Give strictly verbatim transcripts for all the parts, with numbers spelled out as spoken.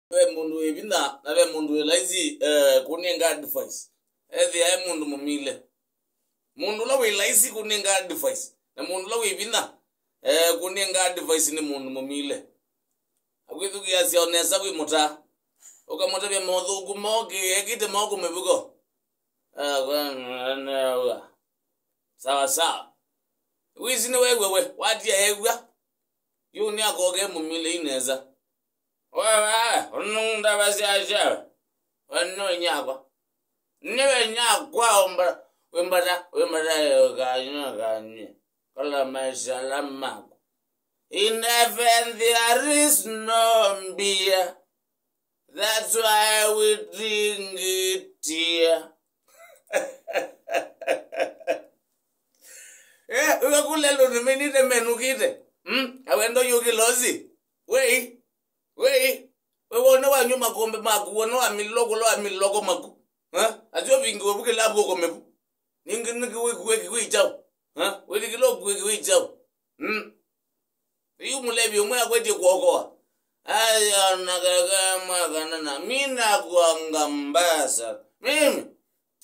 Ve mũndũ wĩ vinya na ve mũndũ wĩ laisi, eh, kũnenga advice. Ethĩa e mũndũ mũmile. Mũndũ ũla wĩ laisi kũnenga advice, na mũndũ ũla wĩ vinya, eh, kũnenga advice nĩ mũndũ mũmile. Akwĩthukĩĩasya o nesa wĩ mũta. Ũkamũtavya mothũku moke, ekĩte moko mĩvuko. Ah, kwa, newa. Sawa, sawa. Wĩsĩ nĩweew'a we, watia eew'a. Yu nĩakoke mũmile inesa. Wewe, ũnũndavasya syawe. We nĩ nyakwa. Nĩwe nyakwa ũmba-, wĩmbata, wĩmbata, eh, kanywa, kanywa. Kala maisha la maku. In heaven there is no beer. That's why we drink it here. Eh, ũkakulelo nĩmenite menũkĩte. Hmm? Awendo yũkĩlosi. Wei, wei, we wone wanyu makombe maku, wone wa miloko, wa miloko maku. Eh? Asio vingi webu kila vuko mebu. Ningi niki wiki wiki wichao. Eh? Wili kilo wiki wichao. Hmm? Yu mũlevi ũmwe akwetie kuokoa. Aya, na kaka mwakanana. Mimi nakuanga mbaya sana. Mimi.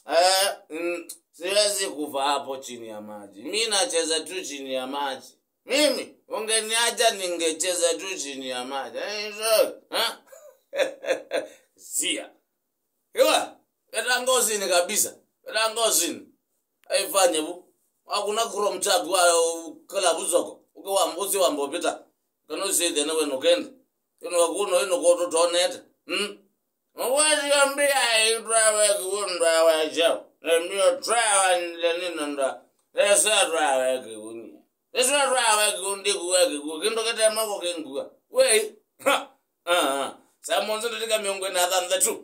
Eh, mm, siwezi kufa hapo chini ya maji. Mimi nacheza tu chini ya maji. Mimi, ungeniacha ningecheza tu chini ya maji. Eh, so, ha? Sia. Iwa, veta ngosini kabisa. Veta ngosini. Aifanye vu. Wakuna chrome chako wa, uh, kala vuzoko. Uke wa mbuzi wa mbopita. Kana usithe na wenu kende. Ino wakuno ino koto tonete. Hmm? Mwezi ambia itwa weki undwa wa jao. Na mio twa wa nile nino ndwa. Esa twa weki uni. Esa twa weki undi kuweki ku. Kindo kete moko kengua. Wei. Ha. Ah, ah. Saa mũonza ndatĩka mĩongo ĩna na thanthatũ.